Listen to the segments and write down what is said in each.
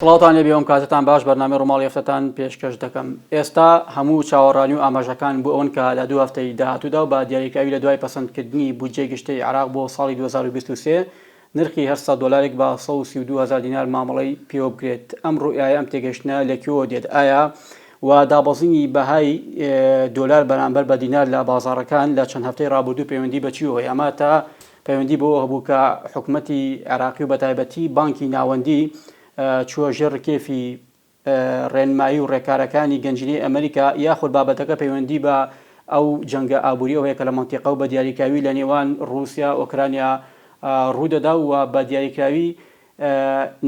سڵاوتان لێبێ ئەم کاتەتان باش بەرنامەی ڕووماڵی هەفتەتان پێشکەش دەکەم ئێستا هەموو چاوەڕانی و ئاماژەکان بۆ ئەوەن کە لە دوو هەفتەی داهاتوودا و بە دیاریکراوی لە دوای پەسەندکردنی بودجەی گشتیی عێراق بۆ ساڵی 2023 نرخی هەر 100 دۆلارێک بە 132 هەزار دینار مامەڵەی پێوە بکرێت ئەم ڕوئیایە ئەم تێگەشتنە لە کوێوە دێت ئایا و دابەزینی بەهای دۆلار بەرامبەر بە دینار لە بازاڕەکان لە چەند هەفتەی ڕابردوو پەیوەندی بە چیوە هەیە ئەمە تا پەیوەندی بەوە هەبوو کە حکومەتی عێراقی و بەتایبەتی بانکی ناوەندی چووە ژێر ڕکێفی ڕێنمایی و ڕێکارەکانی گەنجینەی ئەمریکا یاخود بابەتەکە پەیوەندی بە ئەو جەنگە ئابووریەوە هەیە کە لە مەنتیقە و بە دیاریکراوی لە نێوان ڕووسیا ئۆکرانیا ڕوودەدا و بە دیاریکراوی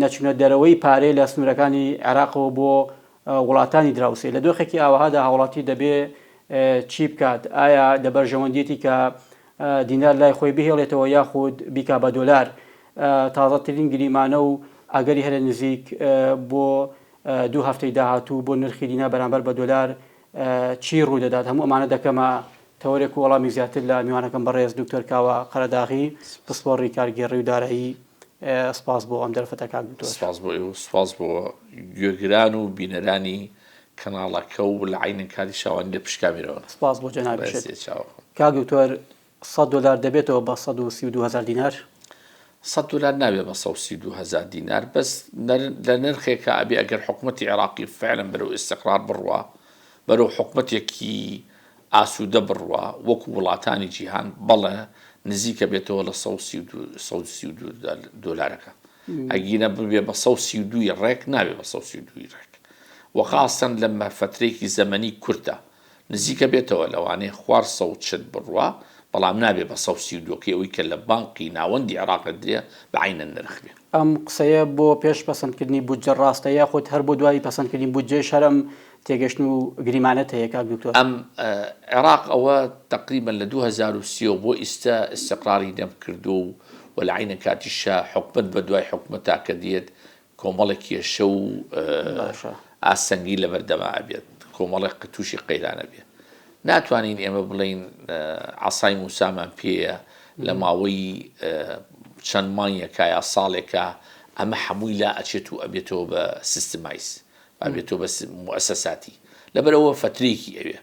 نەچوونە دەرەوەی پارەی لە سنوورەکانی عێراقەوە بۆ وڵاتانی دراوسێ. لە دۆخێکی ئاوەهادا هاوڵاتی دەبێ چی بکات؟ ئایا لە بەرژەوەندیەتی کە دینار لای خۆی بهێڵێتەوە یاخود بیکا بە دۆلار؟ تازەترین گریمانە و ئەگەری هەرە نزیک بۆ دوو هەفتەی داهاتوو بۆ نرخی دینار بەرامبەر بە دۆلار چی ڕوودەدات؟ هەموو ئەمانە دەکەمە تەوەرێک و وەڵامی زیاتر لە میوانەکەم بەڕێز دکتۆر کاوە قەرەداغی پسپۆڕی کارگێڕی و دارایی سپاس بۆ ئەم دەرفەتە کاک دکتۆر. سپاس بۆ ئێوە و سپاس بۆ گوێگران و بینەرانی کەناڵەکە و لە عەینەن کاتی شاوانی لە پشت کامێرەوەن. سپاس بۆ جەنابیشت. کاک دکتۆر سەد دۆلار دەبێتەوە بە 132 هەزار دینار؟ سەد دۆلار نابێ بە 132 هەزار دینار بەس لە نرخێکا ئەبێ ئەگەر حکومەتی عێراقی فعلا بەرەو ئیستقرار بڕوا بەرەو حکومەتێکی ئاسوودە بڕوا وەکو وڵاتانی جیهان بەڵێ نزیکە بێتەوە لە 132 دۆلارەکە ئەگینە ببێ بە 132 ی ڕێک نابێ بە 132 ی ڕێک وەخاستەن لە فەترەیەکی زەمەنی کورتە نزیکە بێتەوە لەوانەیە خوار 140 بڕوا بەڵام نابێ بە 132 کەی ئەوەی کە لە بانقی ناوەندی عێراق درێ بە عەینەن نرخ بێ. ئەم قسەیە بۆ پێش پەسەندکردنی بودجە ڕاستە یاخود هەر بۆ دوای پەسەندکردنی بودجەیش هەر ئەم تێگەشتن و گریمانەت هەیە کاک دکتۆر؟ ئەم عێراق ئەوە تەقریبەن لە 2003 ەوە بۆ ئیستە ئیستقراری نەم کردووە و و لە عەینە کاتیشا حکومەت بە دوای حکومەتا کە دێت کۆمەڵێک کێشە و باشە. ئاستەنگی لەبەردەما ئەبێت کۆمەڵێک تووشی قەیران ئەبێ ناتوانین ئێمە بڵێین عەسای موسامان پێیە لە ماوەی چەند مانگێکا یا ساڵێکا ئەمە هەمووی لا ئەچێت و ئەبێتەوە بە systemize ئەبێتەوە بە موئەسەساتی لەبەرئەوە فەترەیەکی ئەوێ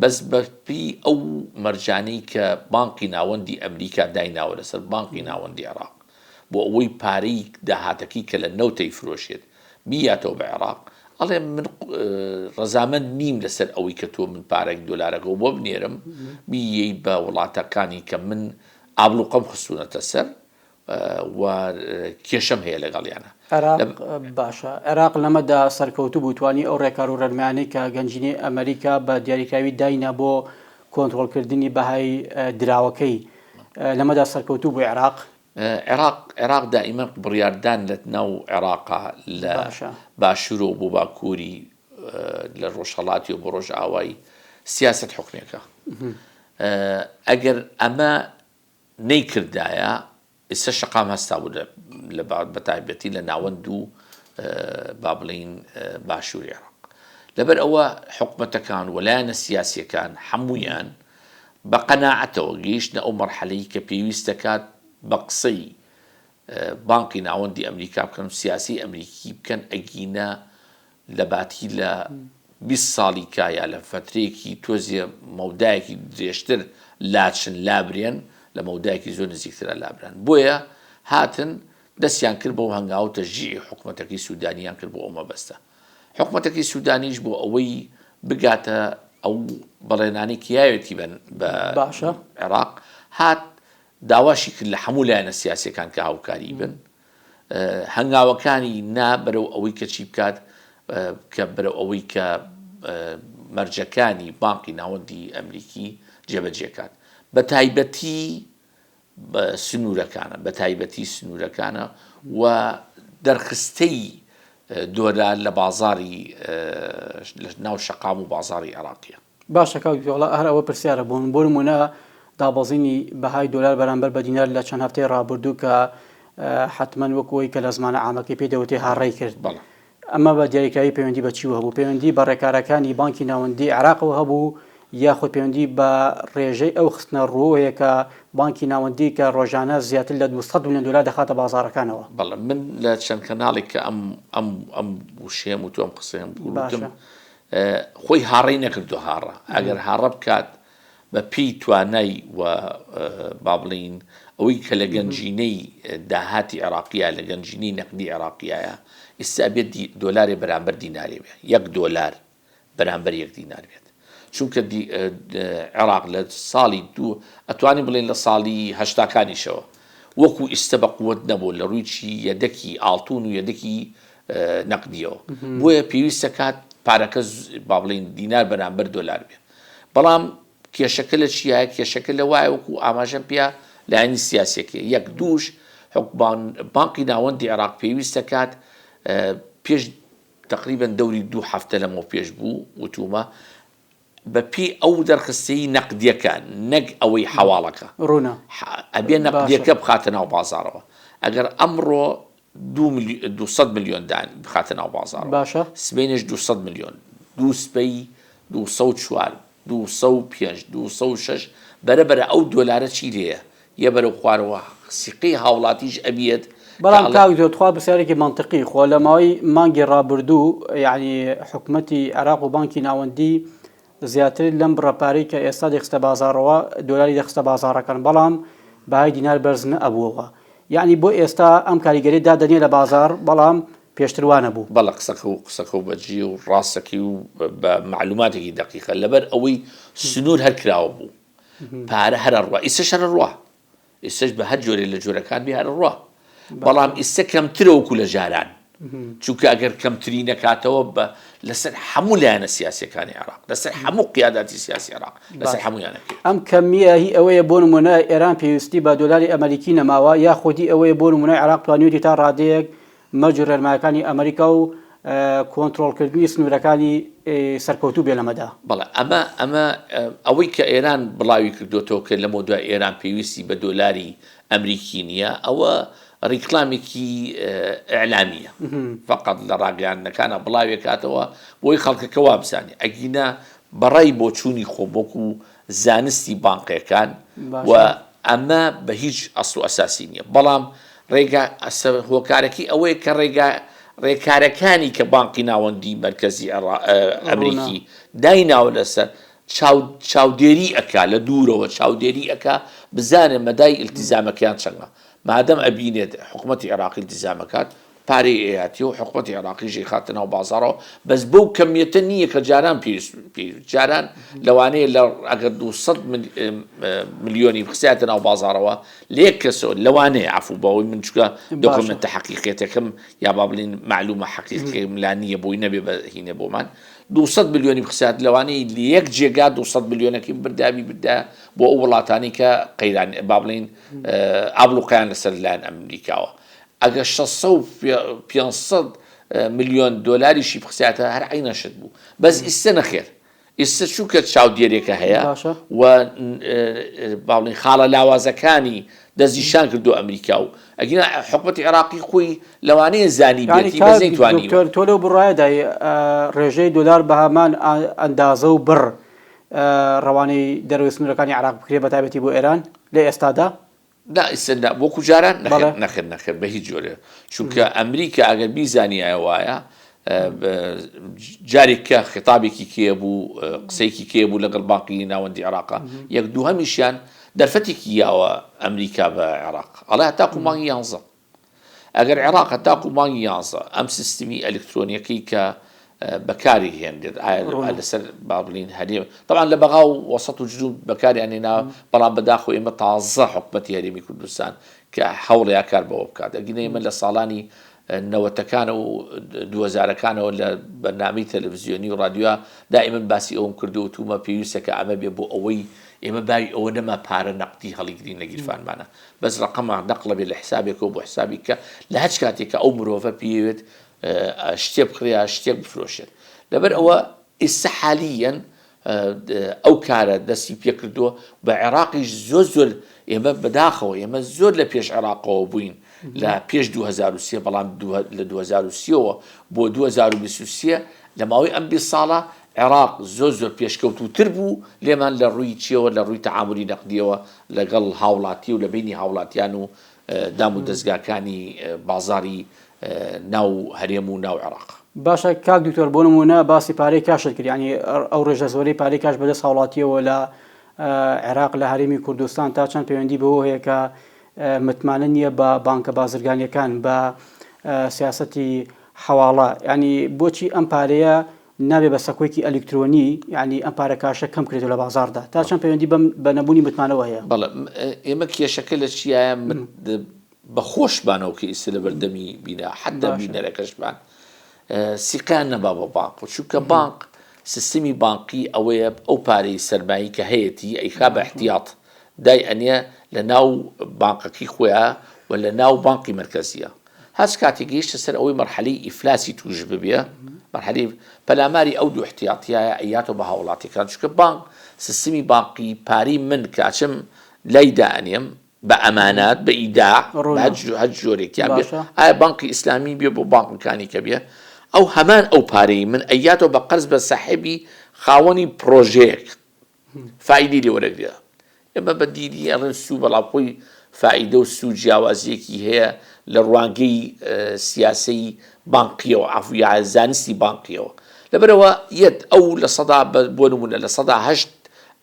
بەس بەپێی ئەو مەرجانەی کە بانقی ناوەندی ئەمریکا دایناوە لەسەر بانقی ناوەندی عێراق بۆ ئەوەی پارەی داهاتەکەی کە لە نەوت ئەیفرۆشێت بیاتەوە بە عێراق ئەڵێ من ڕەزامەند نیم لەسەر ئەوەی کە تۆ من پارەک دۆلارەکەەوە بۆ بنێرم بیەی بە وڵاتەکانی کە من ئابلوقەم خستونەتە سەر و کێشەم هەیە لەگەڵیانە. عێراق باشە عێراق لەمەدا سەرکەوتوو بوو توانی ئەو ڕێکار و ڕێنمایانەی کە گەنجینەی ئەمریکا بە دیاریکراوی داینا بۆ کۆنترۆڵکردنی بەهای دراوەکەی لەمەدا سەرکەوتوو بوو عێراق؟ عێراق عێراق دائیمەن بڕیاردان لە ناو عێراقا لە باشوورەوە بۆ باکووری لە ڕۆژهەڵاتیەوە بۆ ڕۆژئاوای سیاسەت حوکمێکە ئەگەر ئەمە نەیکردایە ئیستا شەقام هەستابوو لە بەتایبەتی لە ناوەند و با بڵێین باشووری عێراق. لەبەر ئەوە حکومەتەکان و لایەنە سیاسییەکان هەموویان بە قەناعەتەوە گەیشتنە ئەو مەرحەلەی کە پێویست دەکات بە قسەی بانقی ناوەندی ئەمریکا بکەن و سیاسی ئەمریکی بکەن ئەگینا لە باتی لە 20 ساڵی کا یا لە فەترەیەکی تۆزێ مەودایەکی درێژتر لاچن لابرێن لە مەودایەکی زۆر نزیکترا لابران بۆیە هاتن دەستیان کرد بەو هەنگاو تەشجیعی حکومەتەکەی سودانیان کرد بۆ ئەو مەبەستە حکومەتەکەی سودانیش بۆ ئەوەی بگاتە ئەو بەڵێنانەی کە یاوێتی بە باشە. عێراق هات داواشی کرد لە هەموو لایەنە سیاسیەکان کە هاوکاری بن هەنگاوەکانی نا بەرەو ئەوەی کە چی بکات کە بەرەو ئەوەی کە مەرجەکانی بانقی ناوەندی ئەمریکی جێبەجێکات بە تایبەتی سنوورەکانە بە تایبەتی سنوورەکانە و دەرخستەی دۆلار لە بازاری لە ناو شەقام و بازاری عێراقیە. باشە کاک وەڵا هەر ئەوە پرسیارە بۆ من بۆ نموونە دابەزینی بەهای دۆلار بەرامبەر بە دینار لە چەند هەفتەی ڕابردوو کە حەتمەن وەکو ئەوەی کە لە زمانە عامەکەی پێی دەوترێ هاڕەی کرد بەڵێ. ئەمە بە دیاریکراوی پەیوەندی بە چیوە هەبوو؟ پەیوەندی بە ڕێکارەکانی بانکی ناوەندی عێراقەوە هەبوو یاخود پەیوەندی بە ڕێژەی ئەو خستنە ڕووەوە هەیە کە بانکی ناوەندی کە ڕۆژانە زیاتر لە 200 ملیۆن دۆلار دەخاتە بازاڕەکانەوە؟ بەڵێ من لە چەند کەناڵێک کە ئەم ئەم ئەم وشەیەم وتووە ئەم قسەیەم وتم باشە. خۆی هاڕەی نەکردووە هاڕە ئەگەر هاڕە بکات بە پێی توانای و با بڵێین ئەوەی کە لە گەنجینەی داهاتی عێراقیە لە گەنجینەی نەقدی عێراقیایە ئیستا ئەبێت دۆلارێ بەرامبەر دینارێ بێ یەک دۆلار بەرامبەر یەک دینار بێت چونکە عێراق لە ساڵی دوو ئەتوانی بڵێن لە ساڵی هەشتاکانیشەوە وەکو ئیستە بە قوت نەبوو لە ڕووی چی یەدەکی ئاڵتون و یەدەکی نەقدیەوە بۆیە پێویستە کات پارەکە با بڵین دینار بەرامبەر دۆلار بێ بەڵام کێشەکە لە چیایە کێشەکە لە وایە وەکو ئاماژەم پێ لایەنی سیاسەکە یەک دووش حکومان بانقی ناوەندی عێراق پێویستە کات پێش تەقریبەن دەوری دوو هەفتە لەمەو پێش بوو وتومە بە پێی ئەو دەرخستەی نەقدیەکە نەک ئەوەی حەواڵەکە ڕوونە ئەبێ نەقدیەکە بخاتە ناو بازاڕەوە ئەگەر ئەمڕۆ 200 ملیۆن دان بخاتە ناو بازاڕەوە باشە سبەینێش 200 ملیۆن دوو سبەی 204 205 206 بەرە بەرە ئەو دۆلارە چی لێیە یە بەرەو خوارەوە سیقەی هاوڵاتیش ئەبیەت کە بەڵام ئەڵێ. کاک زۆر تخوا پرسیارێکی مەنتقی خۆ لە ماوەی مانگی ڕابردوو یەعنی حکومەتی عێراق و بانکی ناوەندی زیاتر لەم بڕە پارەی کە ئێستا دەیخستە بازاڕەوە دۆلاری دەخستە بازاڕەکان بەڵام بەهای دینار بەرز نەئەبووەوە یەعنی بۆ ئێستا ئەم کاریگەری دادەنێ لە بازاڕ بەڵام پێشتر وا نەبوو. بەڵێ قسەکە و قسەکە و بەجێ و ڕاستەکەی و بە مەعلوماتێکی دەقیقە لەبەر ئەوەی سنوور هەر کراوە بوو پارە هەر ئەڕوا ئیسەش هەر ئەڕوا ئیسەش بە هەر جۆرێ لە جۆرەکان بێ هەر ئەڕوا بەڵام ئیسە کەمترە وەکو لە جاران چونکە ئەگەر کەمتری نەکاتەوە بە لەسەر هەموو لایەنە سیاسەکانی عێراق لەسەر هەموو قیاداتی سیاسی عێراق لەسەر هەمویانەکەی ئەم کەمیە هی ئەوەیە بۆ نمونە ئێران پێویستی بە دۆلاری ئەمریکی نەماوە یاخودی ئەوەیە بۆ نمونە عێراق توانیویەتی تا ڕادەیەک مەرج و ڕێنمایەکانی ئەمریکا و کۆنترۆڵکردنی سنوورەکانی سەرکەوتوو بێ لەمەدا. بەڵێ ئەمە ئەمە ئەوەی کە ئێران بڵاوی کردۆتەوە کە لەمەودوا ئێران پێویستی بە دۆلاری ئەمریکی نییە ئەوە ڕیکلامێکی ئیعلامییە فەقەت لە ڕاگەیاندنەکانا بڵاوێکاتەوە بۆی خەڵکەکە وابزانێ ئەگینا بەڕای بۆچوونی خۆم وەکوو زانستی بانقێکان و ئەمە بە هیچ ئەسڵ و ئەساسی نییە بەڵام ڕێگا هۆکارەکەی ئەوەیە کە ڕێگا ڕێکارەکانی کە بانقی ناوەندی مەرکەزی ئەمریکی دایناوە لەسەر چاودێری ئەکا لە دوورەوە چاودێری ئەکا بزانێ مەدای ئیلتیزامەکەیان چەندە مادەم ئەبینێت حکومەتی عێراقی ئیلتیزامەکات پارەی ئەیاتێ و حکومەتی عێراقیش ئەیخاتە ناو بازاڕەوە بەس بەو کەمیەتە نییە کە جاران پێویست پێویست جاران لەوانەیە لە ئەگەر 200 ملیۆنی بخسایەتە ناو بازاڕەوە لە یەک کەسەوە لەوانەیە عەفو بەوەی من چونکە دۆکۆمێنتە حەقیقیەتەکەم یا با بڵێین مەعلومە حەقیقیەکەم لا نییە بۆی نەبێ بە هینە بۆمان 200 ملیۆنی بخسات لەوانەیە لە یەک جێگا 200 ملیۆنەکەی بردابی بردا بۆ ئەو وڵاتانی کە قەیران با بڵێین ئابڵوقەیان لەسەر لایەن ئەمریکاوە ئەگەر شەسەد و 500 ملیۆن دۆلاریشی بخسایەتە هەر عەینەن شت بوو بەس ئیستە نەخێر ئیستە چونکە چاودێرێکە هەیە و با بڵێین خاڵە لاوازەکانی دەستنیشان کردو ئەمریکا و ئەگینا حکومەتی عێراقی خۆی لەوانەیە زانیبێتی بەس نەیتوانیوە. دکتۆر تۆ لەو بڕوایەدای ڕێژەی دۆلار بە هەمان ئەندازە و بڕ ڕەوانەی دەرەوەی سنوورەکانی عێراق بکرێت بە تایبەتی بۆ ئێران لە ئێستادا؟ نا ئیستا نا وەکو جاران نەخێر نەخێر نەخێر بە هیچ جۆرێ چونکە ئەمریکا ئەگەر بیزانیایە وایە جارێک کە خیتابێکی کێ بوو قسەیەکی کێ بوو لەگەڵ بانقی ناوەندی عێراقا یەک دووهەمیشیان دەرفەتێکی یاوە ئەمریکا بە عێراق ئەڵێ هەتاکو مانگی یانزە ئەگەر عێراق هەتاکو مانگی یانزە ئەم سیستمی ئەلکترۆنیەکەی کە بەکاری هێنرێت ئایا لەسەر با بڵین هەرێم طبعا لە بەغا و وەسەت و جنوب بەکاریان هێنا بەڵام بەداخەوە ئێمە تازە حکومەتی هەرێمی کوردستان کە هەوڵیا کار بەوە بکات ئەگینە ئێمە لە ساڵانی نەوەتەکانە و دووەزارەکانەوە لە بەرنامەی تەلەڤزیۆنی و ڕادیۆ دائیمەن باسی ئەوم کردو وتومە پێویستە کە ئەمە بێ بۆ ئەوەی ئێمە باوی ئەوە نەما پارە نەقدی هەڵیگرین لە گیرفانمانە بەس ڕەقەمە نەقڵە بێ لە حسابێکەوە بۆ حسابی کە لە هەچ کاتێک کە ئەو مرۆڤە پێیەوێت شتێ بکڕێ یا شتێک بفرۆشێت لەبەر ئەوە ئیستا حالیەن ئەو کارە دەستی پێکردووە بە عێراقیش زۆر زۆر ئێمە بەداخەوە ئێمە زۆر لە پێش عێراقەوە بووین. لە پێش 2023 بەڵام لە 2023ەوە بۆ 2023 لە ماوەی ئەم 20 ساڵە عێراق زۆر زۆر پێشکەوتووتر بوو لێمان لە ڕووی چیەوە لە ڕووی تەعامولی نەقدیەوە لەگەڵ هاوڵاتی و لە بەینی هاوڵاتیان و دام و دەزگاکانی بازاڕی ناو هەرێم و ناو عێراق. باشە کاک دکتۆر بۆ نموونە باسی پارەی کاشت کرد یانی ئەو ڕێژە زۆرەی پارەی کاش بەدەست هاوڵاتیەوە لە عێراق لە هەرێمی کوردستان تا چەند پەیوەندی بەوە هەیە کە متمانە نییە بە بانکە بازرگانیەکان بە سیاسەتی حەواڵە یانی بۆچی ئەم پارەیە نابێ بە سەکۆیەکی ئەلیکترۆنی یانی ئەم پارە کاشە کەم کرێتەوە لە بازاڕدا تا چەند پەیوەندی بەم بە نەبوونی متمانەوە هەیە؟ بەڵێ ئێمە کێشەکە لە چیایە بە خۆشمانەوە کە ئیستا لە بەردەمی بینا حتا بینەرەکەشمان سیقیان نەبا بە بانق چونکە بانق سیستمی بانقی ئەوەیە ئەو پارەی سەرمایی کە هەیەتی ئەیخا بە احتیاط دای ئەنێ لە ناو بانقەکەی خۆیا و لە ناو بانقی مەرکەزیە هەچ کاتێ گەیشتە سەر ئەوەی مەرحەلەی ئیفلاسی توش ببێ مەرحەلەی پەلاماری ئەو دوو احتیاطیایە ئەیاتەوە بە هاوڵاتیەکان چونکە بانق سیستمی بانقی پارەی من کە ئەچم لای دائەنێم بە ئەمانات بە ئیداع بە هەر جۆرێکیان بێ ئایا بانقی ئیسلامی بێ بۆ بانقەکانی کە بێ ئەو هەمان ئەو پارەی من ئەیاتەوە بە قەرز بە ساحێبی خاوەنی پرۆژەیەک فائیدەی لێ وەرەگرێ ئێمە بە دیدی ئەڵێن سوو بەڵام خۆی فائیدە و سوو جیاوازیەکی هەیە لە ڕوانگەی سیاسەی بانقیەوە عەفو یا زانستی بانقیەوە لەبەرەوە یەت ئەو لە سەدا بۆ نمونە 8%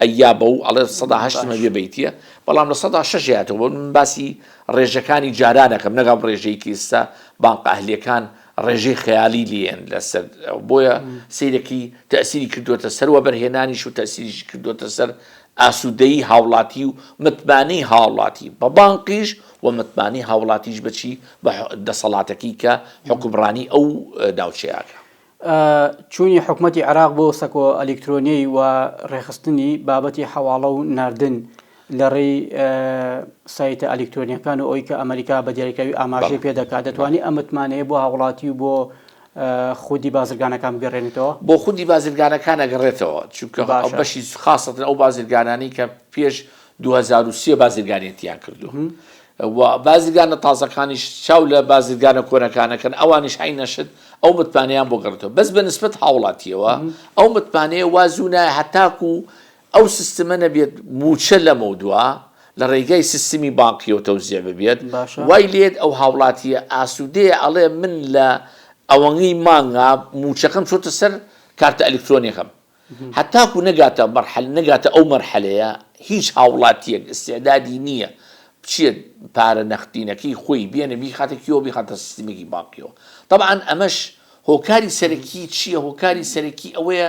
ئەیا بەو ئەڵێ 8% مەبێ بەیتیە بەڵام 6% یاتەوە من باسی ڕێژەکانی جارانەکەم نەگەڵ ڕێژەی کە ئێستا بانقە ئەهلیەکان ڕێژەی خەیاڵی لێن لەسەر بۆیە سەیرەکی تەئسیری کردووەتە سەر وەبەرهێنانیش و تەئسیریشی کردووەتە سەر ئاسوودەیی هاوڵاتی و متمانەی هاوڵاتی بە بانقیش و متمانەی هاوڵاتیش بە چی بە دەسەڵاتەکەی کە حوکمڕانی ئەو ناوچەیە ئەکا. چوونی حکومەتی عێراق بۆ سەکۆ ئەلیکترۆنیی و ڕێکخستنی بابەتی حەواڵە و ناردن لە ڕێی سایتە ئەلیکترۆنیەکان و ئەوی کە ئەمریکا بە دیاریکراوی ئاماژەی پێ دەکات دەتوانانی ئەم متمانەیە بۆ هاوڵاتی و بۆ خودی بازرگانەکان بگەڕێنێتەوە؟ بۆ خودی بازرگانەکان ئەگەڕێتەوە چونکە بەشی خاصەتەن ئەو بازرگانانەی کە پێش 2003 بازرگانێتیان کردووە و بازرگانە تازەکانیش چاو لە بازرگانە کۆنەکانەکەن ئەوانیش عەینە شت ئەو متمانەیان بۆ گەڕێتەوە بەس بە نسبەت هاوڵاتیەوە ئەو متمانەیە وا زوو نایە هەتاکو ئەو سیستمە نەبێت مووچە لەمەودوا لە ڕێگای سیستمی بانقیەوە تەوزیع ببێت وای لێت ئەو هاوڵاتیە ئاسوودەیە ئەڵێ من لە ئەوەنگەی مانگا مووچەکەم چۆتە سەر کارتە ئەلیکترۆنیەکەم هەتاکو نەگاتە مەرحەل نەگاتە ئەو مەرحەلەیە هیچ هاوڵاتیەک ئیستعدادی نییە بچێت پارە نەختینەکەی خۆی بێنێ بیخاتە کوێوە بیخاتە سیستمێکی بانقیەوە تەبعەن ئەمەش هۆکاری سەرەکی چییە؟ هۆکاری سەرەکی ئەوەیە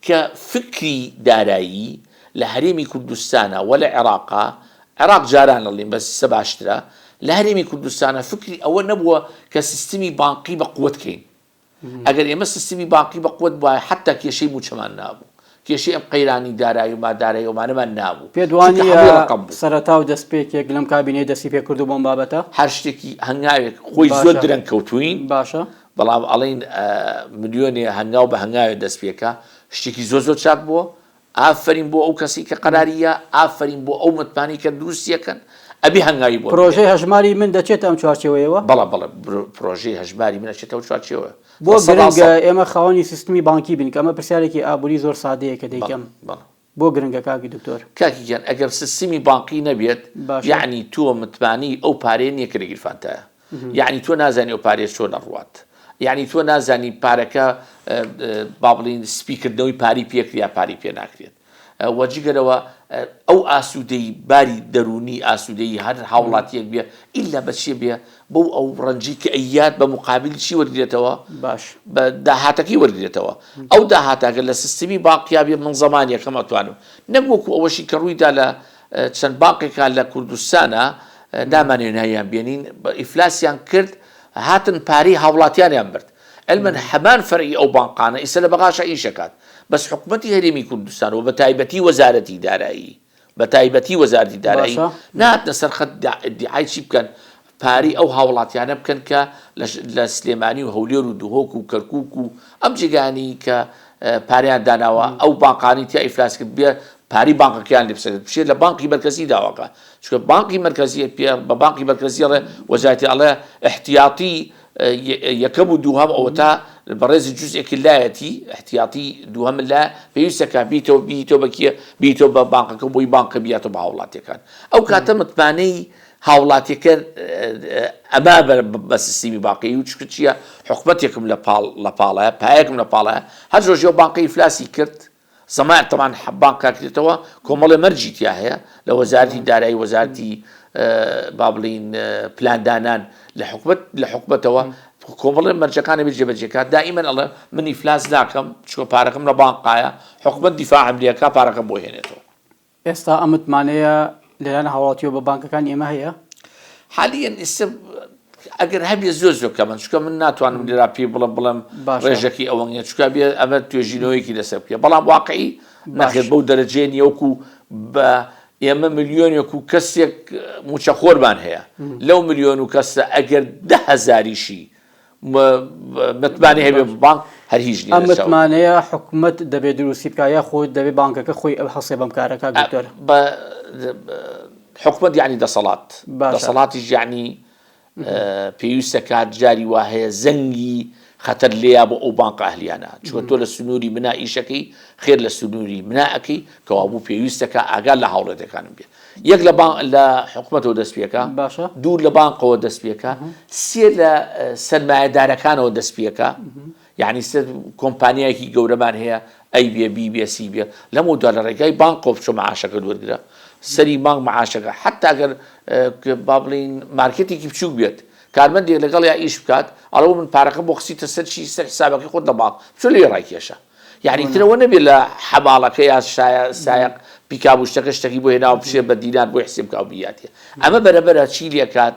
کە فکری دارایی لە هەرێمی کوردستانا و لە عێراقا، عێراق جاران ئەڵێین بەس ئیستا باشترە، لە هەرێمی کوردستانا فکری ئەوە نەبووە کە سیستمی بانقی بە قوت کەین. ئەگەر ئێمە سیستمی بانقی بە قوت بوایە حەتتا کێشەی مووچەمان نابوو. کێشەی ئەم قەیرانی دارایی و مادارایی ئەومانەمان نابوو. پێت وا چونکە نییە هەمووی ڕەقەم بوو. سەرەتا و دەستپێکێک لەم کابینەیە دەستی پێ کردووە بۆ ئەم بابەتە؟ هەر شتێکی هەنگاوێک خۆی زۆر باشە. درەنگ کەوتووین. باشە. بەڵام ئەڵێین ملیۆنێ هەنگاو بە هەنگاوێ دەست پێکا شتێکی زۆر زۆر چاک بووە ئافەرین بۆ ئەو کەسەی کە قەراری یا ئافەرین بۆ ئەو متمانەی کە دروستی ئەکەن ئەبێ هەنگاوی بۆ بنرێت. پرۆژەی هەژماری من دەچێتە ئەم چوارچێوەیەوە؟ بەڵێ بەڵێ پرۆژەی هەژماری من ئەچێتە ئەو چوارچێوەیە بۆ لە سەدا گرنگە سەد. ئێمە خاوەنی سیستمی بانکی بین کە ئەمە پرسیارێکی ئابووری زۆر سادەیە کە بەڵێ دەیکەم بەڵێ. بۆ گرنگە کاکی دکتۆر؟ کاکی گیان ئەگەر سیستمی بانقی نەبێت باشە. یەعنی تۆ متمانەی ئەو پارەیە نیە کە لە گیرفانتایە یەعنی تۆ نازانی ئەو پارەیە چۆن ئەڕوات یەعنی تۆ نازانی پارەکە با بڵێین سپی کردنەوەی پارەی پێکرێ یا پارەی پێ ناکرێت وە جگە لەوە ئەو ئاسوودەی باری دەروونی ئاسوودەی هەر هاوڵاتیەک بێ ئیلا بە چیە بێ بەو ئەو ڕەنجەی کە ئەیات بە مقابلی چی وەرگرێتەوە؟ باش. بە داهاتەکەی وەرگرێتەوە. ئەو داهاتە گەر لە سیستمی بانقیا بێ من زەمانی یەکەم ئەتوانم. نەک وەکو ئەوەشی کە ڕوویدا لە چەند بانقێکا لە کوردستانا نامانەوێ ناویان بێنین ئیفلاسیان کرد هاتن پارەی هاوڵاتیانیان برد. علما هەمان فەرعی ئەو بانقانە ئیستا لە بەغاشا ئیش ئەکات. بەس حکومەتی هەرێمی کوردستان و بە تایبەتی وەزارەتی دارایی بە تایبەتی وەزارەتی دارایی باشە. نەهاتنە سەر خەت ئیدیعای چی بکەن پارەی ئەو هاوڵاتیانە بکەن کە لە سلێمانی و هەولێر و دهۆک و کەرکوک و ئەم جێگایانەی کە پارەیان داناوە ئەو بانقانەی تیا ئیفلاس کرد بێ پارەی بانقەکەیان لێ بسەنێت بچێت لە بانقی مەرکەزی داواکا چونکە بانقی مەرکەزی پێ بە بانقی مەرکەزی ئەڵێ وەزارەتی ئەڵێ احتیاطی یەکەم و دووهەم ئەوەتا بەڕێزی جزئێکی لایەتی احتیاطی دووهەم لا پێویستە کە بیتەوە بیتەوە بە کێ بیتەوە بە بانقەکە بۆی بانقە بیاتەوە بە هاوڵاتیەکان ئەو کاتە متمانەی هاوڵاتیەکە ئەما بە سیستمی بانقی و چونکە چییە حکومەتێکم لە پاڵ لە پاڵایە پایەکم لە پاڵایە هەر ڕۆژێ بانقی ئیفلاسی کرد زەمان تەبعەن بانک کاکرێتەوە کۆمەڵێ مەرجی تیا هەیە لە وەزارەتی دارایی وەزارەتی با بڵین پلاندانان لە حکومت لە حکومەتەوە کۆمەڵێ مەرجەکانی بێ جێبەجێکات دائیمەن ئەڵێ من ئیفلاس ناکەم چونکە پارەکەم لە بانقایە حکومت دیفاعم لێکا پارەکەم بۆ هێنێتەوە. ئێستا ئەم متمانەیە لەلایەن هاوڵاتیەوە بە بانکەکانی ئێمە هەیە؟ حالیەن ئیستا ئەگەر هەبێ زۆر زۆر کەمن چونکە من ناتوانم لێرا پێی بڵێم بڵێم ڕێژەکەی ئەوە نیە چونکە بێ ئەمە توێژینەوەیەکی لەسەر بکرێ بەڵام واقعی نەخێر بەو دەرەجەیە نیە وەکو بە ئێمە ملیۆنێک و کەسێک موچەخۆرمان هەیە لەو ملیۆن و کەسە ئەگەر دە هەزاریشی متمانەی هەبێ بە بانک هەر هیچ نیە ئەم متمانەیە حکومەت دەبێ دروستی بکا یاخود دەبێ بانکەکە خۆی هەڵسێ بەم کارە کاک دکتۆر؟ بە حکومەت یعنی دەسەڵات دەسەڵاتیش یعنی پێویستە کات جاری وا هەیە زەنگی خەتەر لێیا بۆ ئەو بانقە ئەهلیانە چونکە تۆ لە سنووری منا ئیشەکەی خێر لە سنووری منا ئەکەی کەوابوو پێویستەکە ئاگات لە هاوڵێتەکانم بێ یەک لە بان لە حکومەتەوە دەست پێکا باشە دوو لە بانقەوە دەست پێکا سێ لە سەرمایەدارەکانەوە دەست پێکا یعنی سێ کۆمپانیایەکی گەورەمان هەیە ئەی بێ بی بێ سی بێ لەمەو دوا لە ڕێگای بانقەوە بچۆ معاشەکەت وەرگرە سەری مانگ معاشەکە حتا گەر با بڵین مارکێتێکی بچووک بێت کارمەندێک لەگەڵیا ئیش بکات ئەڵێ من پارەکەم بۆ خسیتە سەر چی سەر حسابەکەی خۆت لە بانق بچۆ لەوێ ڕایکێشە یانی تر ئەوە نەبێ لە حەماڵەکە یا شایە سایەق پیکاب و شتەکە شتەکی بۆ هێناوە بچێ بە دینار بۆی حسێب بکا و بیاتێ ئەمە بەرە بەرە چی لێکات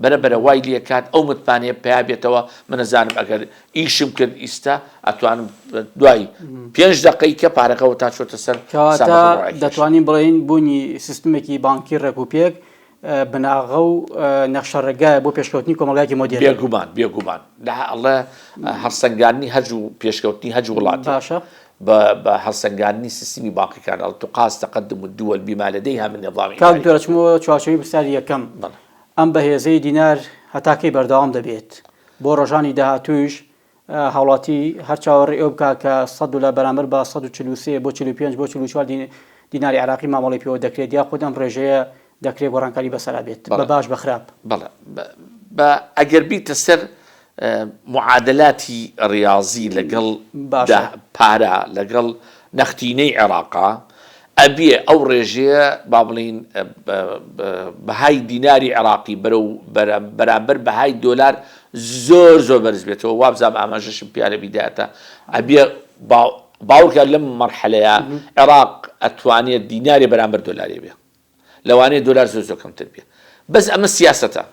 بەرە بەرە وای لێکات ئەو متمانەیە پیا بێتەوە من ئەزانم ئەگەر ئیشم کرد ئیستا ئەتوانم دوای پێنج دەقەی کە پارەکەەوە تا چۆتە سەر کەواتە حسابەکە بۆ ڕایکێشم. دەتوانین بڵێین بوونی سیستمێکی بانکی ڕێک و پێک بناغە و نەخشەڕێگایە بۆ پێشکەوتنی کۆمەڵگایەکی مۆدێرن. بێگومان بێگومان لە ئەڵێ هەڵسەنگاندنی هەج و پێشکەوتنی هەج وڵاتێک باشە. بە بە هەڵسەنگاندنی سیستمی بانقیکان ئەڵێ تقاس تقدم الدول بما لديها من نظام کاک اداری. دکتۆر ئەچمەوە چوارچێوەی پرسیاری یەکەم بەڵێ. ئەم بەهێزەی دینار هەتا کەی بەردەوام دەبێت؟ بۆ ڕۆژانی داهاتوویش هاوڵاتی هەر چاوەڕێی ئەوە بکات کە سەد دۆلار بەرامبەر بە 143 بۆ 45 بۆ 44 دیناری عێراقی مامەڵەی پێوە دەکرێت یاخود ئەم ڕێژەیە دەکرێت گۆڕانکاری بەسەرا بێت بە باش بە خراپ؟ بەڵێ بە ئەگەر بیتە سەر معادلاتی ڕیاضی لەگەڵ پارە لەگەڵ نەختینەی عێراقا ئەبێ ئەو ڕێژەیە با بڵێین بەهای دیناری عێراقی بەرەو بەرامبەر بەهای دۆلار زۆر زۆر بەرز بێتەوە وابزانم ئاماژەشم پیا لە بیدایەتە ئەبێ باوەڕکە لەم مەرحەلەیە عێراق ئەتوانێت دینارێ بەرامبەر دۆلارێ بێ لەوانەیە دۆلار زۆر زۆر کەمتر بێ بەس ئەمە سیاسەتە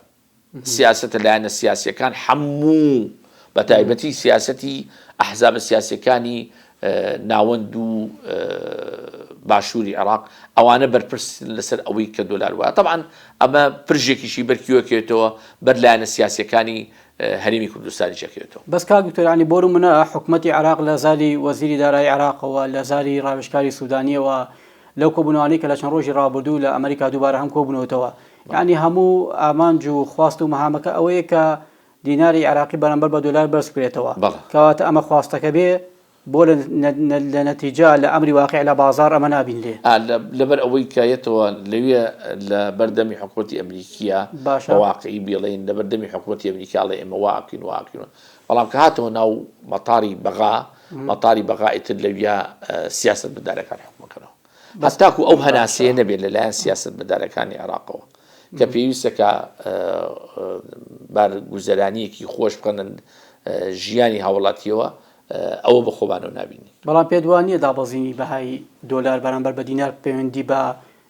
سیاسەتە لایەنە سیاسیەکان حەموو بە تایبەتی سیاسەتی ئەحزابە سیاسیەکانی ناوەند و باشووری عێراق ئەوانە بەرپرسن لەسەر ئەوەی کە دۆلار وایە تەبعەن ئەمە پرژێکیشی بەر کوێکێتەوە بەر لایەنە سیاسیەکانی هەرێمی کوردستانیش ئەکەوێتەوە. بەس کاک دکتۆر یانی بۆ نمونە حکومەتی عێراق لە زاری وەزیری دارایی عێراقەوە لە زاری ڕاوێژکاری سودانیەوە لەو کۆبوونەوانەی کە لە چەند ڕۆژی ڕابردوو لە ئەمریکا دووبارە هەم کۆبوونەوەتەوە یانی هەموو ئامانج و خواست و مەهامەکە ئەوەیە کە دیناری عێراقی بەرامبەر بە دۆلار بەرز بکرێتەوە کەواتە ئەمە خواستەکە بێ بۆ لە نەتیجە لە ئەمری واقع لە بازاڕ ئەمە نابینرێ؟ لەبەر ئەوەی کە یەتەوە لەوێ لە بەردەمی حکومەتی ئەمریکیە باشە بە واقعی بیڵێین لە بەردەمی حکومەتی ئەمریکا ئەڵێ ئێمە وا ئەکەین وا ئەکەین بەڵام کە هاتەوە ناو مەتاری بەغا مەتاری بەغا ئیتر لەویا سیاسەتمەدارەکان حوکمەکەنەوە. هەتاکو ئەو هەناسەیە نەبێت لەلایەن سیاسەتمەدارەکانی عێراقەوە کە پێویستە کە بارگوزەرانییەکی خۆش بخەنە ژیانی هاوڵاتییەوە ئەوە بە خۆمانەوە نابینین. بەڵام پێت وا نییە دابەزینی بەهای دۆلار بەرامبەر بە دینار پەیوەندی بە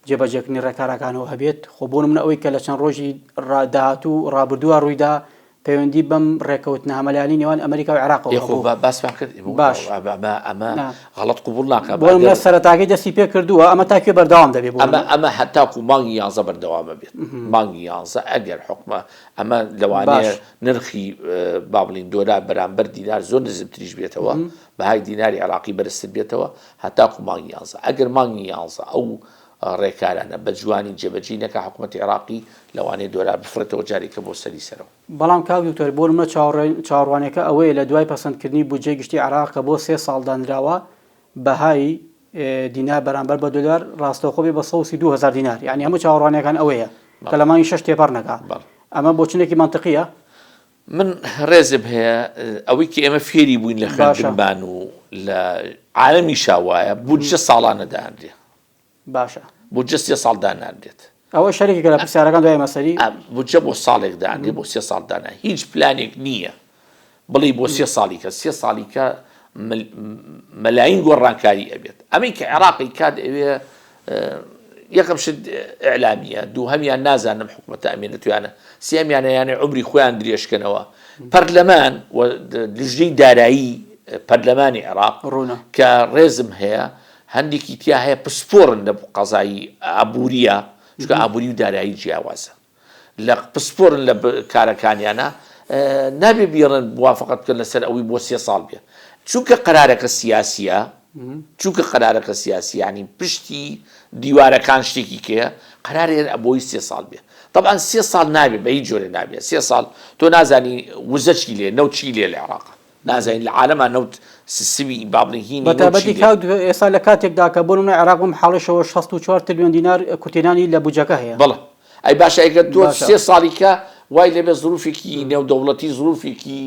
جێبەجێکردنی ڕێکارەکانەوە هەبێت؟ خۆ بۆ نمونە ئەوەی کە لە چەند ڕۆژی داهاتوو ڕابردووە ڕوویدا. پەیوەندی بەم ڕێکەوتنە هەمەلایەنەی نێوان ئەمریکا و عێراقەوە ئێ خۆ هەبوو. با باسمان کرد ئێمە باش. ئەمە ئەمە نا. غەڵەت قبوڵ ناکا بۆ نمونە ئەگەر سەرەتاکەی دەستی پێ کردووە ئەمە تا کوێ بەردەوام دەبێ بۆ ئەمە نمونە؟ ئەمە هەتاکوو مانگی یانزە بەردەوامە بێت مانگی یانزە ئەگەر حکومە ئەمە لەوانەیە باش. نرخی با بڵێین دۆلار بەرامبەر دینار زۆر نزمتریش بێتەوە بەهای دیناری عێراقی بەرزتر بێتەوە هەتاکوو مانگی یانزە ئەگەر مانگی یانزە ئەو ڕێکارانە بە جوانی جێبەجێی نەکا حکومەتی عێراقی لەوانەیە دۆلار بفڕێتەوە جارێکە بۆ سەری سەرەوە. بەڵام کاک دکتۆر بۆ نمونە چاوەڕوانیەکە ئەوەیە لە دوای پەسەندکردنی بودجەی گشتی عێراق کە بۆ سێ ساڵ دانراوە بەهای دینار بەرامبەر بە دۆلار ڕاستەوخۆ بێ بە 132 هەزار دینار یعنی هەموو چاوەڕوانیەکان ئەوەیە کە لە مانگی شەش تێپەڕ نەکا ئەمە بۆچونێکی مەنتقیە؟ من ڕێزم هەیە ئەوەی کە ئێمە فێری بووین لە خوێندنمان و لە عالەمیشا وایە بودجە ساڵانە دانرێ. باشە. بودجە سێ ساڵ دانانرێت. ئەوە شەرێکێکە لە پرسیارەکان دوای ئێمە سەری. بودجە بۆ ساڵێک دانرێ بۆ سێ ساڵ دانا هیچ پلانێک نییە بڵێی بۆ سێ ساڵی کە سێ ساڵی کە مەلاین گۆڕانکاری ئەبێت ئەمەی کە عێراقی کات ئەوێ یەکەم شت ئیعلامیە دووهەمیان نازانم حکومەتە ئەمێنێتویانە سێمیانە یانە عمری خۆیان درێژکەنەوە پەرلەمان و لژنەی دارایی پەرلەمانی عێراق ڕوونە کە ڕێزم هەیە هەندێکی تیا هەیە پسپۆرن لە قەزایی ئابووریە چونکە ئابووری و دارایی جیاوازە لە پسپۆرن لە کارەکانیانە نابێ بیڵێن موافقەت بکەن لەسەر ئەوەی بۆ سێ ساڵ بێ چونکە قەرارەکە سیاسیە چونکە قەرارەکە سیاسی ینی پشتی دیوارەکان شتێکی کەیە قەرارێن ئەبۆی سێ ساڵ بێ طبعا سێ ساڵ نابێ بە هیچ جۆرێ نابێ سێ ساڵ تۆ نازانی وزە چی لێ نەوت چی لێ لە عێراق نازانین لە عالەما نەوت سیستمی با بڵێین هینی نەوت بەتایبەتی چی لێ. کاک ئێستا لە کاتێکدا کە بۆ نمونە عێراق بەم حاڵەشەوە 64 ترلیۆن دینار کورتهێنانی لە بودجەکە هەیە. بەڵێ ئەی باشە ئەگەر تۆ باشە. سێ ساڵی کە وای لێبێ زروفێکی نێودەوڵەتی زروفێکی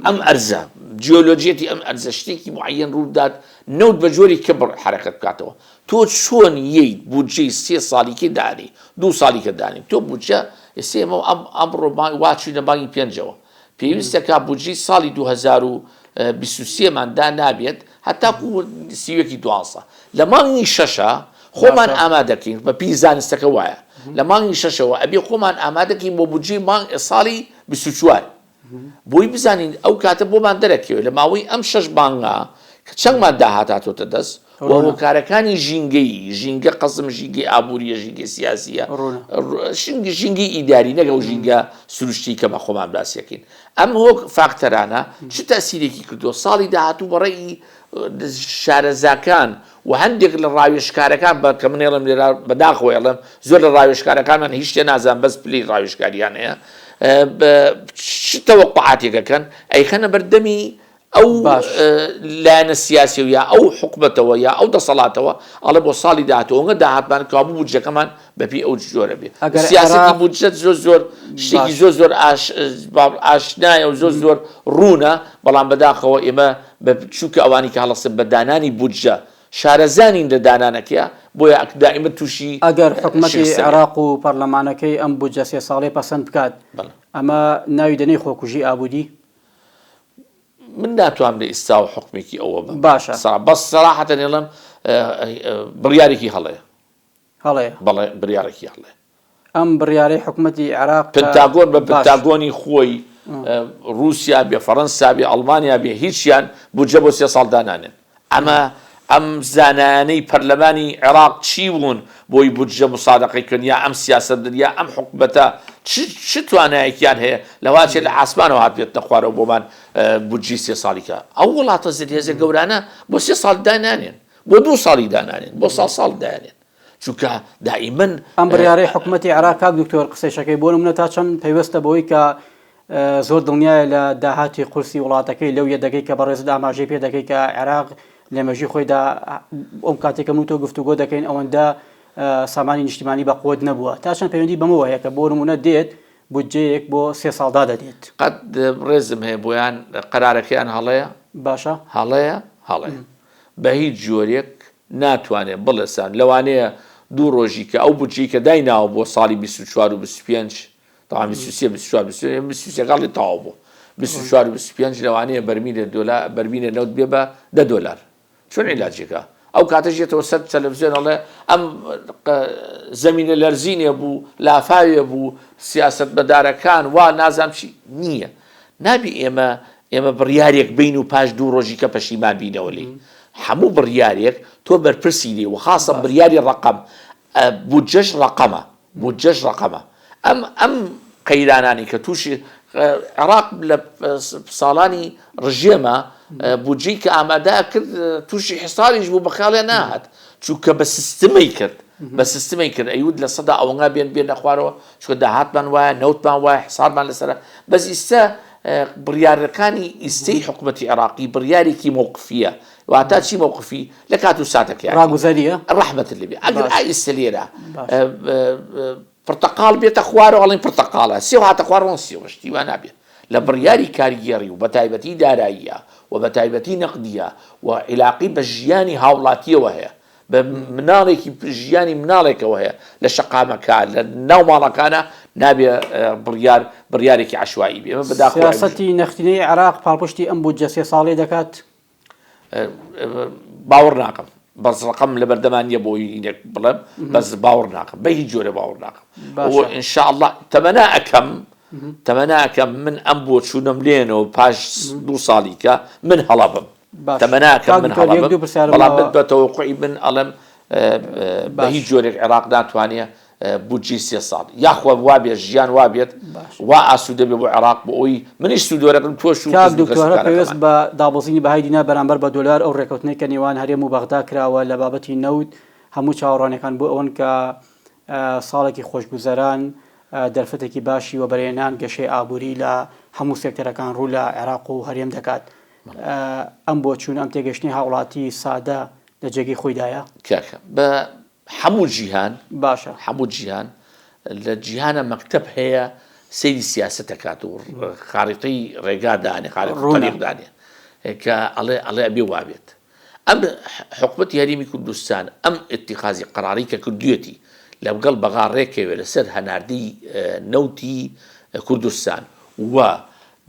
ئەم ئەرزە جیۆلۆجیەتی ئەم ئەرزە شتێکی معەیەن ڕوو بدات نەوت بە جۆری کە بڕ حەرەکەت بکاتەوە تۆ چۆن یەیت بودجەی سێ ساڵی کە دانێی دوو ساڵی کە دانێی تۆ بودجە ئێستا ئێمە ئەم ئەمڕۆ وا چوینە مانگی پێنجەوە پێویستە کا بودجەی ساڵی 2023 مان دانابێت هەتاکو 31 ی دوانزە لە مانگی شەشە خۆمان ئامادەکەین بە پێی زانستەکە وایە لە مانگی شەشەوە ئەبێ خۆمان ئامادەکەین بۆ بودجەی مانگ ساڵی 24 بۆی بزانین ئەو کاتە بۆمان دەرەکەوێت لە ماوەی ئەم شەش مانگە کە چەندمان داهات هاتۆتە دەست و هۆکارەکانی ژینگەیی، ژینگە قەسم ژینگەی ئابووریە، ژینگەی سیاسیە، ژینگەی ئیداری نەک ئەو ژینگە سروشتی کە بە خۆمان باسیەکەین. ئەم هۆک فاکتەرانە چ تەئسیرێکی کردووە ساڵی داهاتوو بە ڕەئی شارەزاکان و هەندێک لە ڕاوێژکارەکان بە کە من ئێڵێم لێرە بەداخەوە ئێڵێم زۆر لە ڕاوێژکارەکانمان هیچ شتێ نازان بەس پلەی ڕاوێژکاریان هەیە چ تەوەقوعاتێک ئەکەن ئەیخەنە بەردەمی ئەو باش. لایەنە سیاسی و یا ئەو حکومەتەوە یا ئەو دەسەڵاتەوە ئەڵێ بۆ ساڵی داهاتوو ئەوەنگە داهاتمان کەوابوو بودجەکەمان بەپێی ئەو جۆرە بێ. ئەگەر سیاسەتی عێراق بودجە زۆر زۆر شتێکی باش. زۆر زۆر ئاش ئاشنایە و زۆر زۆر ڕوونە، بەڵام بەداخەوە ئێمە بە چونکە ئەوانی کە هەڵەسن بە دانانی بودجە شارەزا نین لە دانانەکەیا بۆیە دائیمەن تووشی ئەگەر حکومەتی شکست دەبێ. عێراق و پەرلەمانەکەی ئەم بودجە سێ ساڵەی پەسەند بکات بەڵێ. ئەمە ناوی دەنێی خۆکوژی ئابووری؟ من ناتوانم لە ئیستاوە حوکمێکی ئەوە بەم. باشە. بەس سەراحەتەن ئێڵێم بڕیارێکی هەڵەیە. هەڵەیە. بەڵێ بریارێکی هەڵەیە. ئەم بڕیارەی حکومەتی عێراق کە پنتاگۆن بە باش. پنتاگۆنی خۆی ڕووسیا بێ فەڕەنسا بێ ئەڵمانیا بێ هیچیان بودجە بۆ سێ ساڵ دانانێن. ئەمە ئەم زانایانەی پەرلەمانی عێراق چی بوون بۆی بودجە مسادەقەی بکەن یا ئەم سیاسەت یا ئەم حکومەتە چ چ توانایەکیان هەیە لەواچێ لە ئاسمانەوە هاتبێتنە خوارەوە بۆمان بودجەی سێ ساڵی کە ئەو وڵاتە زلهێزە گەورانە بۆ سێ ساڵ دانانێن بۆ دوو ساڵی دانانێن بۆ ساڵ ساڵ دایانێن چونکە دائیمەن ئەم بڕیارەی حکومەتی عێراق کاک دکتۆر قسەیشەکەی بۆ نمونە تا چەند پەیوەستە بەوەی کە زۆر دڵنیایە لە داهاتی قورسی وڵاتەکەی لەو یەدەگەی کە بەڕێزت ئاماژەی پێ دەکەی کە عێراق لە مێژووی خۆیدا ئەو کاتێک کە من و تۆ گفتوگۆ دەکەین ئەوەندە سامانی نیشتیمانی بە قوت نەبووە تا چەند پەیوەندی بەمەوە هەیە کە بۆ نمونە دێت بودجەیەک بۆ سێ ساڵ دادەنێت. قەت ڕێزم هەیە بۆیان قەرارەکەیان هەڵەیە. باشە. هەڵەیە هەڵەیە بە هیچ جۆرێک ناتوانێ بڵێ سان لەوانەیە دوو ڕۆژی کە ئەو بودجەی کە دایناوە بۆ ساڵی 24 و 25 تەواو 23 24 23 23 گەڵی تەواو بوو 24 و 25 لەوانەیە بەرمیلێ دۆلار بەرمیلێ نەوت بێ بە 10 دۆلار چۆن عیلاجێکە؟ ئەو کاتەش یەتەوە سەر تەلەفزیۆن ئەڵێ ئەم زەمینە لەرزینێ بوو لافاوێ بوو سیاسەتمەدارەکان وا نازانم چی نییە نابی ئێمە ئێمە بڕیارێک بین و پاش دوو ڕۆژی کە پەشیمان بینەوە لێی هەموو بڕیارێک تۆ بەرپرسی لێ و خاصە بڕیاری ڕەقەم بودجەش ڕەقەمە بودجەش ڕەقەمە ئەم ئەم قەیرانانەی کە تووشی عێراق لە ساڵانی ڕژێمە بودجەی کە ئامادە کرد تووشی حساریش بوو بە خیاڵیان ناهات چونکە بە سیستمەی کرد بە سیستمەی کرد ئەیوت لە سەدا ئەوەنگا بێن بێنە خوارەوە چونکە داهاتمان وایە نەوتمان وایە حسارمان لەسەرە بەس ئیستا بڕیارەکانی ئیستەی حکوومەتی عێراقی بڕیارێکی مەوقفیە واتا چی مەوقفی لە کات و ساتەکەیان ڕاگوزەریە ڕەحمەتت لێ بێ ئەگەر ئا ئیستە لێرە پرتەقاڵ بێتە خوارەوە ئەڵێن پرتەقاڵە سێو هاتە خوارەوە سێوە شتی وا نابێ لە بڕیاری کارگێڕی و بەتایبەتی داراییە و بەتایبەتی نەقدیە و عیلاقی بە ژیانی هاوڵاتیەوە هەیە بە مناڵێکی ژیانی مناڵێکەوە هەیە لە شەقامەکە لە ناو ماڵەکانە نابێ بڕیار بڕیارێکی عەشوایی بێ ئێمە بەداخەوە سیاسەتی نەختینەی عێراق پاڵپشتی ئەم بودجە سێ ساڵەی دەکات؟ باوەڕ ناکەم بەس ڕقم لە بەردەمان نییە بۆ هینێک بڵێم بەس باوەڕ ناکەم بە هیچ جۆرە باوەڕ ناکەم ئینشاءاللە تەمەنا ئەکەم تەمەنا ئەکەم من ئەم بۆ چوونم لێنەوە پاش دوو ساڵی کە من هەڵە بم تەمەنا ئەکەم من هەڵە بم بەڵام من بە تەوەقعی من ئەڵێم بە هیچ جۆرێک عێراق ناتوانێت بودجەی سێ ساڵ یاخوا وابێت ژیان وابێت وا ئاسوودە بێ بۆ عێراق بۆ ئەوی منیش سوود وەرەگرم تۆش و کاک خزم و دکتۆر هەر پەیوەست کەسوکارەکەمان. بە دابەزینی بەهای دینار بەرامبەر بە دۆلار ئەو ڕێکەوتنەی کە نێوان هەرێم و بەغدا کراوە لە بابەتی نەوت هەموو چاوەڕوانیەکان بۆ ئەوەن کە ساڵێکی خۆشگوزەران دەرفەتێکی باشی وەبەرهێنان گەشەی ئابووری لە هەموو سێکتەرەکان ڕوو لە عێراق و هەرێم دەکات ئەم بۆچوون ئەم تێگەشتنی هاوڵاتی سادە لە جێگەی خۆیدایە؟ کاکە بە هەموو جیهان باشە. هەموو جیهان لە جیهانە مەکتەب هەیە سەیری سیاسەت ئەکات و خاریطەی ڕێگا دانێ خاریطە ڕوونە. طریق دانێ کە ئەڵێ ئەڵێ ئەبێ وابێت ئەم حکومەتی هەرێمی کوردستان ئەم اتخاذی قەراری کە کردویەتی لەگەڵ بەغا ڕێکەوێ لەسەر هەناردەی نەوتی کوردستان و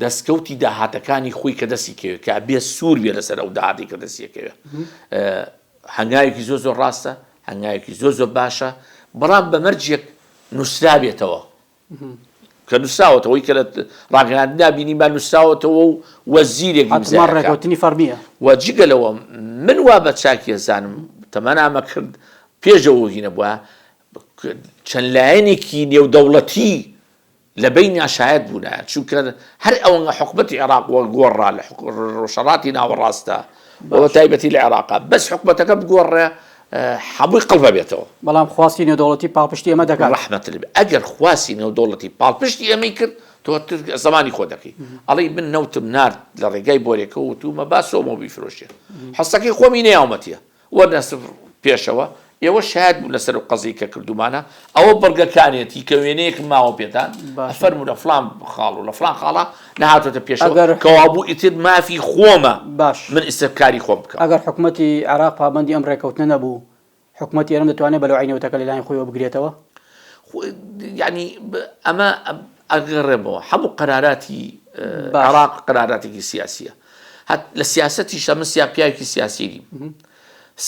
دەستکەوتی داهاتەکانی خۆی کە دەستی کەوێ کە ئەبێ سوور بێ لەسەر ئەو داهاتی کە دەستی کەوێ هەنگاوێکی زۆر زۆر ڕاستە، هەنگاوێکی زۆر زۆر باشە، بەڵام بە مەرجێک نووسرابێتەوە. کە نووسراوەتەوە، ئەوەی کە لە ڕاگەیاندنا بینیمان نووسراوەتەوە و وەزیرێک حەتمەن ئیمزای ئەکا. ڕێکەوتنی فەڕمییە. و جگە لەوە من وا بە چاکی ئەزانم، تەمەنامە کرد پێش ئەوە هینە بوایە، چەند لایەنێکی نێودەوڵەتی لە بەینیا شایەت بوونایە چونکە هەر ئەوەنگە حکومەتی عێراق وە گۆڕا لە ڕۆژهەڵاتی ناوەڕاستە و بە تایبەتی لە عێراقا بەس حکومەتەکە بگۆڕێ هەمووی قڵپە بێتەوە. بەڵام خواستی نێودەوڵەتی پاڵپشتی ئێمە دەکات. ڕەحمەت لێ بێ ئەگەر خواستی نێودەوڵەتی پاڵپشتی ئێمەی کرد تۆ زمانی خۆ دەکەی ئەڵێی من نەوتم نارد لە ڕێگای بۆرێکەوە وتومە با سۆمۆ بیفرۆشێ حسەکەی خۆمی نەیاومەتیە وەرنە پێشەوە، ئێوە شایەت بوون لەسەر ئەو قەزیەی کە کردوومانە، ئەوە بڕگەکانیەتی کە وێنەیەکم ماوە پێتان، ئەفەرموو لە فڵان خاڵ و لە فڵان خاڵا نەهاتۆتە پێشەوە، کەوابوو ئیتر مافی خۆمە من ئیستر کاری خۆم بکەم. ئەگەر حکومەتی عێراق پابەندی ئەم ڕێککەوتنە نەبوو، حکومەتی هەرێم دەتوانێت بەلوعەی نەوتەکە لەلایەن خۆیەوە بگرێتەوە؟ یانی ئەمە ئەگەڕێمەوە هەموو قەراراتی عێراق قەراراتێکی سیاسیە هەت لە سیاسەتیشا من سیا پیاوێکی سیاسی نیم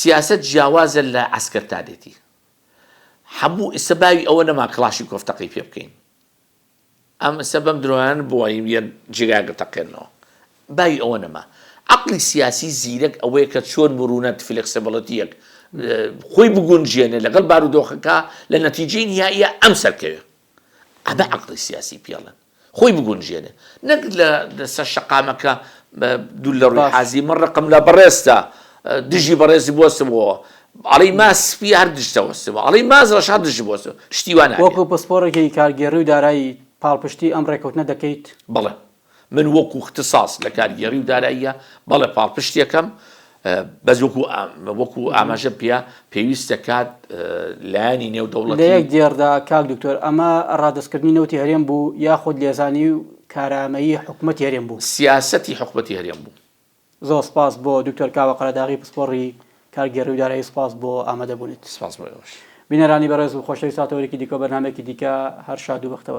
سیاسەت جیاوازە لە عەسکەرتانێتی هەموو ئیستا باوی ئەوە نەما کڵاشینکۆف تەقەی پێ بکەین ئەم ئیستا بەم درۆیان بۆ جێگایەکە تەقێنەوە باوی ئەوە نەما عەقڵی سیاسی زیرەک ئەوەیە کە چۆن مرونەت flexibility یەک خۆی بگونجێنێ لەگەڵ بارودۆخەکە لە نەتیجەی نهائیە ئەم سەرکەوێ ئەمە عەقڵی سیاسی پێڵێن خۆی بگونجێنێ نەک لە سەر شەقامەکە دوور لە ڕووی حازی من ڕقم لە بەڕێزتە دژی بەڕێزی بۆستمەوە ئەڵێی ماز سپی هەر دژتە وەستمەوە ئەڵێی ماز ڕەش هەر دژی بۆستم شتی وا نابێ. وەکو پسپۆڕێکی کارگێڕی و دارایی پاڵپشتی ئەم ڕێکەوتنە دەکەیت؟ بەڵێ من وەکو اختصاص لە کارگێڕی و داراییە بەڵێ پاڵپشتیەکەم بەس وەکو وەکو ئاماژە پێ پێویست دەکات لایەنی نێودەوڵەتی. لە یەک دێڕدا کاک دکتۆر ئەمە ڕادەستکردنی نەوتی هەرێم بوو یاخود لێزانی و کارامەیی حکومەتی هەرێم بوو؟ سیاسەتی حکومەتی هەرێم بوو. زۆر سپاس بۆ دکتۆر کاوە قەرەداغی پسپۆڕی کارگێڕی و دارایی سپاس بۆ ئامادەبوونت. سپاس بۆ ئێوەش. بینەرانی بەڕێز و خۆشەویست تا تەوەرێکی دیکە و بەرنامەیەکی دیکە هەر شاد و بەختەوەر بن.